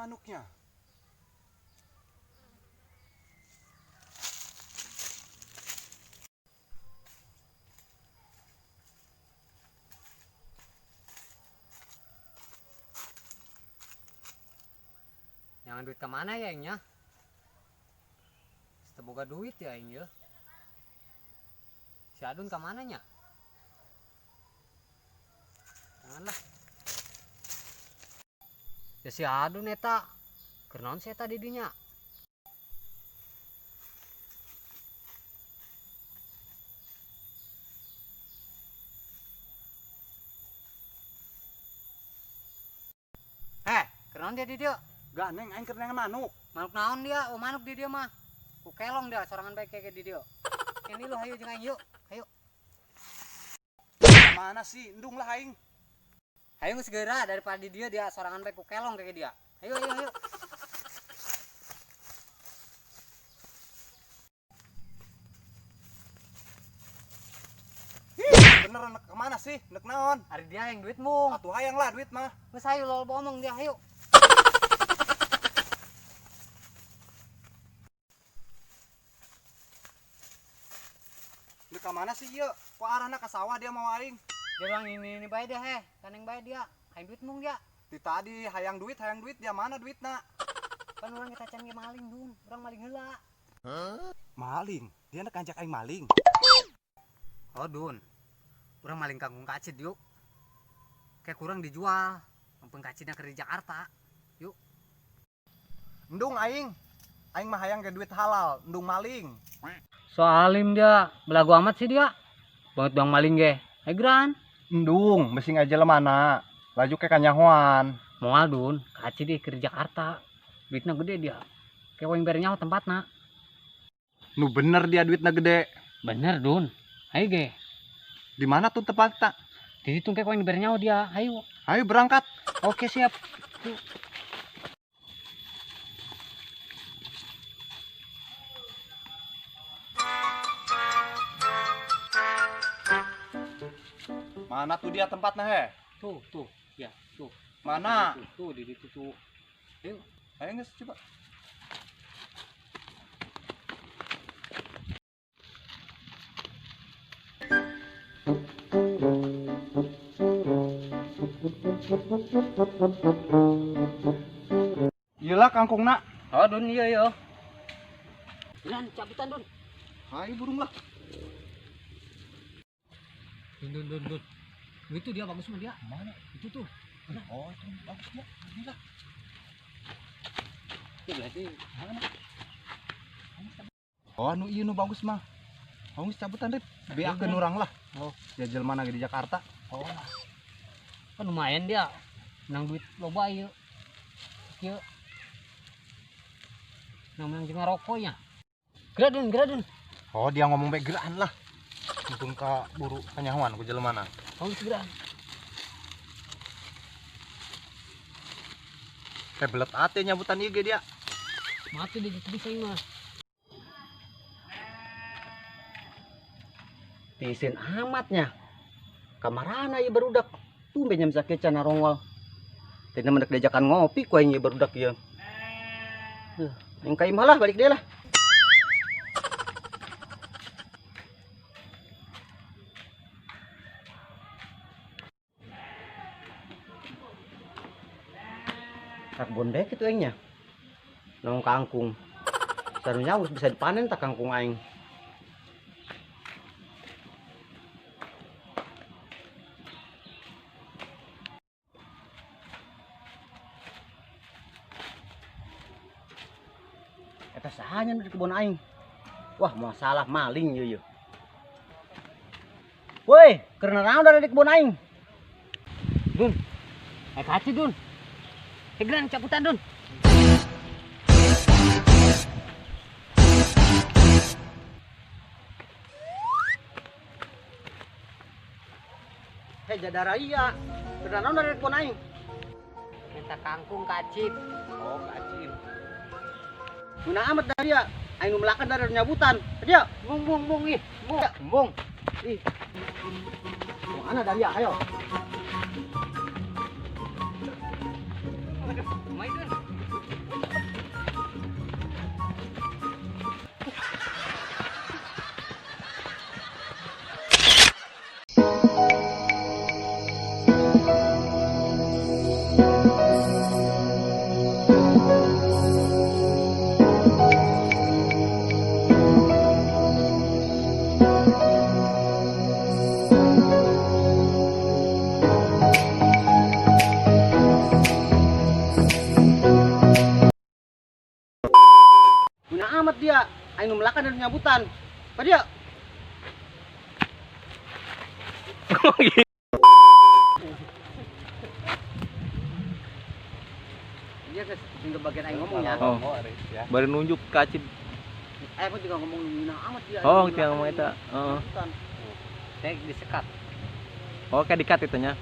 Manuknya? Jangan duit kemana ya aingnya? Teboga duit ya aing ya. Si Adun kemana nya? Janganlah. Ya si Adun eta. Keur naon si eta di dinya? Eh, keur naon dia di dieu? Ganeng aing keur neangan manuk. Manuk naon dia? Oh manuk di dieu mah. Ku kelong dia sorangan bae kayak di dieu. Ini lu hayu jeung aing yuk. Hayu. Mana sih? Endung lah aing. Hayu geus segera daripada di dieu dia sorangan bae ku kelong kayak dia. Hayu hayu hayu. Bener nek kemana sih? Nek naon? Ari dia yang duit mung. Atuh hayang lah duit mah. Geus hayu lol omong dia hayu. Nek kemana sih ieu? Kok arahna ka sawah dia mau aing? Dia bilang ini bae dia heh, kaneng bae dia. Hayang duit mung dia. Di tadi hayang duit dia mana duitna? Kan urang kita can ge maling dun, urang maling heula. Huh? Maling? Dia nek ngajak aing maling. Oh dun. Urang maling kangkung kacit yuk. Kayak kurang dijual. Kampung kacitna keur di Jakarta. Yuk. Endung aing. Aing mah hayang ke duit halal, endung maling. Soalim dia, belagu amat sih dia. Banget bang maling ge. Ayo geran. Endung, mesti aja lemana. Laju ke kanyahoan. Moal dun, kacit di keur di Jakarta. Duitna gede dia. Kayak wing bere nyaho tempatna. Nu bener dia duitna gede. Bener dun. Ayo ge. Di mana tuh tempatna? Di situ kayak wing bere nyaho dia. Ayo. Ayo berangkat. Oke siap. Yuk. Mana tuh dia tempatnya he? Tuh, tuh, ya, tuh. Mana? Tuh, tuh di situ tuh. Ayo. Ayo guys, coba. Iyalah kangkungna. Oh, dun iya iya. Geran cabutan dun. Ayo burung lah. Dun dun dun dun. Itu dia bagus mah dia. Mana? Itu tuh. Mana? Oh, itu bagus dia. Gila. Itu berarti mana? Oh, anu ieu nu bagus mah. Bagus cabutan Rip. Beakeun urang lah. Oh, ya jelema di Jakarta. Oh. Kan lumayan dia. Menang duit loba ieu. Ieu. Menang jeung rokoknya. Geura dun, geura dun. Oh, dia ngomong bae geraan lah. Untung ka buru kanyahoan ku jelema na. Oh, geura. Kayak belet ate nyabutan ieu ge dia. Mati di situ bisa mah. Tisin amatnya. Kamarana ieu barudak. Tumben jam sakieu can narongol. Teu mendek diajakan ngopi ku aing ieu barudak ieu. Aing ka imah lah balik deui lah. Tak bondek itu aingnya. Nong kangkung. Sarunya geus bisa dipanen tak kangkung aing. Eta sahanya di kebun aing. Wah, mau salah maling ieu ieu. Woi, keur naon dari kebun aing? Dun. Eh kaci dun. Eh geran cabutan dun. Hei jadara iya. Keur naon dari kebun aing? Minta kangkung kacit. Oh, kacit. Guna amat dari ya, aing nu melakan dari nyabutan. Dia, bung bung bung ih, bung. Bung. Ih. Mana dari ya, ayo. Aduh, main dun. amat dia. Aing nu melakan dan nyambutan. Pa dia. Dia ke tinggal bagian aing ngomong ya. Oh. Baru nunjuk ka Acid. Aing juga ngomong ngeunah amat dia. Oh, kita ngomong eta. Heeh. Nyambutan. Teh disekat. Oh, kayak dikat itu nya.